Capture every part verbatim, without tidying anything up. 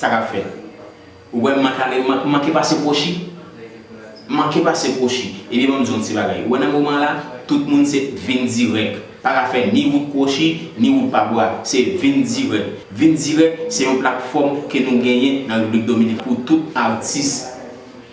Sa k ap fèt? Ou wè m manke ale, man- manke pase kwochi? Manke pase kwochi. Ebyen, ban m di w yon ti bagay. Ou wè nan moman la, tout moun se vin dirèk. Pa ka fè ni wout kwochi, ni wout pa bwa. Se vin dirèk. Vin dirèk, se yon platfòm ke nou genyen nan Repiblik Dominik pou tout atis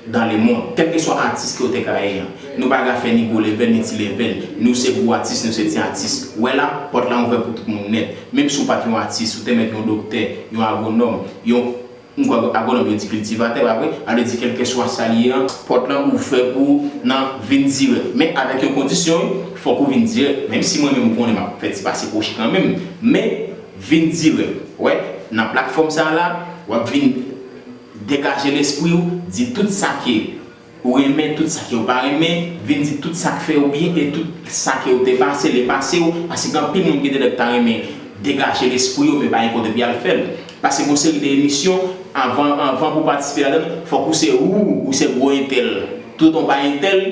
dans le monde. Kèlkeswa atis ke w te ka ye an. Nou pa ka fè ni gwo level, ni ti level. Nou se gwo atis, nou se ti atis. Ou wè la, pòt la ouvè pou tout moun nèt. Menm si w pa t yon atis, ou te mèt yon doktè, yon agwonòm, yon M kwè agwonòm yo di kiltivatè, pa vre? A vle di, kèlkeswa sa l ye an, pòt lan ouvè pou w nan vin dirèk. Men avèk yon kondisyon, wi, fòk ou vin dirèk. Menm si mwen menm, ou konnen m ap fè ti pase kwochi kanmenm, men vin dirèk. Wè, nan platfòm sa a la, w ap vin degaje lespri w, di tout sa ke ou renmen, tout sa ke w pa renmen, vin di tout sa k fè w byen e tout sa ke w te pase, le pase w, paske gen anpil moun ki te dèk ta renmen degaje lespri yo, men pa gen kote pou y al fè l. Paske gon seri de emisyon, anvan, anvan pou w patisipe ladan l, fòk ou se ou, ou se gwo entèl. Tout on pa entèl,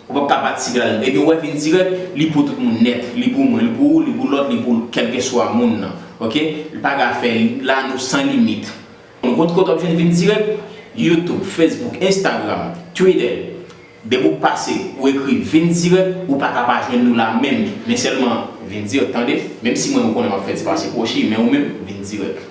ou p ap ka patisipe ladan l. Ebyen, w wè vin dirèk, li pou tout moun nèt. Li pou mwen, li pou ou, li pou lòt, li pou kèlkeswa moun nan. Oke? Li pa ka fè, la nou san limit. Ou konn kote w ap jwenn vin dirèk? YouTube, Facebook, Instagram, Twitter. Depi w pase, ou ekri vin dirèk, ou pa ka pa jwenn nou la menm. Men sèlman vin dirèk, tande? Menm si mwen, ou konnen m ap fè ti pase kwochi, men ou menm, vin dirèk.